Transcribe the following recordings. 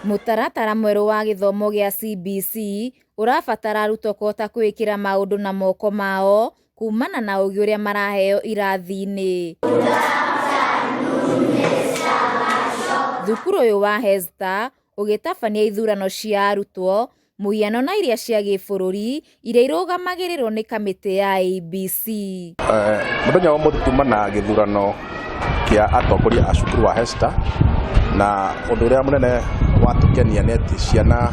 Mũtaratara mwerũ wa gĩthomo gĩa CBC ũrabatara arutwo kũhota kwĩĩkĩra maũndũ na moko mao kumana na ũgĩ ũrĩa maraheo irathi-inĩ. Thukuru ũyũ wa Hesta ũgĩtabania ithurano cia arutwo mũhiano na iria cia gĩbũrũri iria irũgamagĩrĩrwo nĩ kamĩtĩ ya IEBC. Mũthenya wa ũmũthĩ tuma na gĩthurano kĩa atongoria a cukuru wa Hesta, na ũndũ ũrĩa mũnene watũkenia nĩ atĩ ciana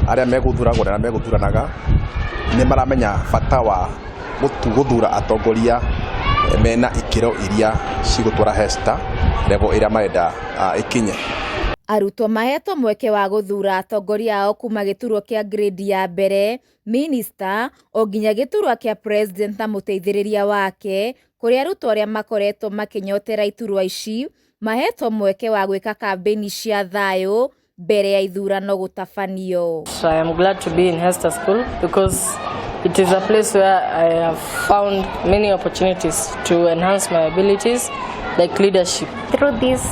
arĩa megũthuragwo na arĩa megũthuranaga nĩ maramenya bata wa gũthura atongoria mena ikĩro iria cigũtwara Hesta level ĩrĩa marenda ĩkinye. Arutwo mahetwo mweke wa gũthura atongoria ao kuma gĩturwa kĩa grade ya mbere, minista, o nginya gĩturwa kĩa president na mũteithĩrĩria wake, kũrĩa arutwo arĩa makoretwo makĩnyotera iturwa ici mahetwo mweke wa gwĩka kambĩini cia thayũ mbere ya ithurano gũtabanio. I am glad to be in Hester School because it is a place where I have found many opportunities to enhance my abilities like leadership. Through these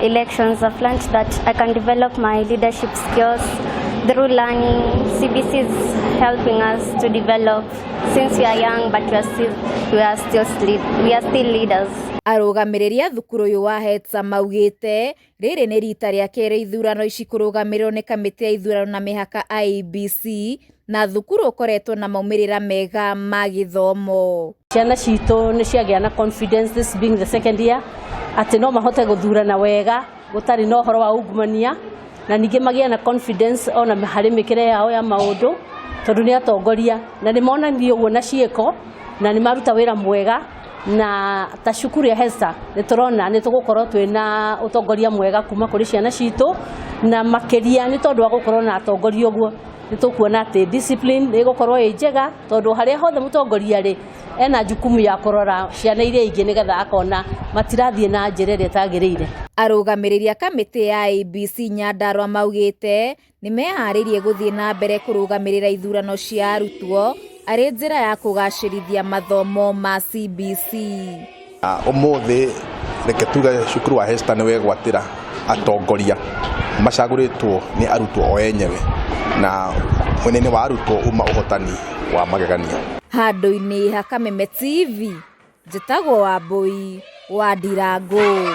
elections, I've learned that I can develop my leadership skills through learning. CBC is helping us to develop since we are young, but we are still leaders. Arũgamĩrĩri a thukuru ũyũ wa Hesta maugĩte rĩrĩ nĩ rita rĩa kerĩ ithurano ici kũrũgamĩrĩrwo nĩ kamĩtĩ ya ithurano na mĩhaka IEBC, na thukuru ũkoretwo na maumĩrĩra mega ma gĩthomo. Ciana citũ nĩ ciagĩa na confidence, this being the second year, atĩ no mahote gũthurana wega gũtarĩ na ũhoro wa ungumania, na ningĩ magĩe na confidence ona harĩ mĩkĩre yao ya maũndũ, tondũ nĩ atongoria na nĩ monanirie ũguo na ciĩko na nĩ maruta wĩra mwega. Na ta cukuru ya Hesta nĩ tũrona nĩ tũgũkorwo twĩna ũtongoria mwega kuma kũrĩ ciana citũ, na makĩria nĩ tondũ wa gũkorwo na atongoria ũguo nĩ tũkuona atĩ discipline nĩ ĩgũkorwo ĩ njega, tondũ harĩa hothe mũtongoria rĩ ena jukumu ya kũrora ciana iria ingĩ nĩgetha akona matirathiĩ na njĩra ĩrĩa ĩtagĩrĩire. Arũgamĩrĩri a kamĩtĩ ya IEBC Nyandarua maugĩte nĩ meharĩirie gũthiĩ na mbere kũrũgamĩrĩra ithurano cia arutwo arĩ njĩra ya kũgacĩrithia mathomo ma CBC. Ũmũthĩ reke tuge cukuru wa Hesta nĩ wegwatĩra atongoria macagũrĩtwo nĩ arutwo o enyewe, na mwena-inĩ wa arutwo uma ũhotani wa magegania. Handũ-inĩ ha Kameme TV, njĩtagwo Wambui wa Ndirangũ.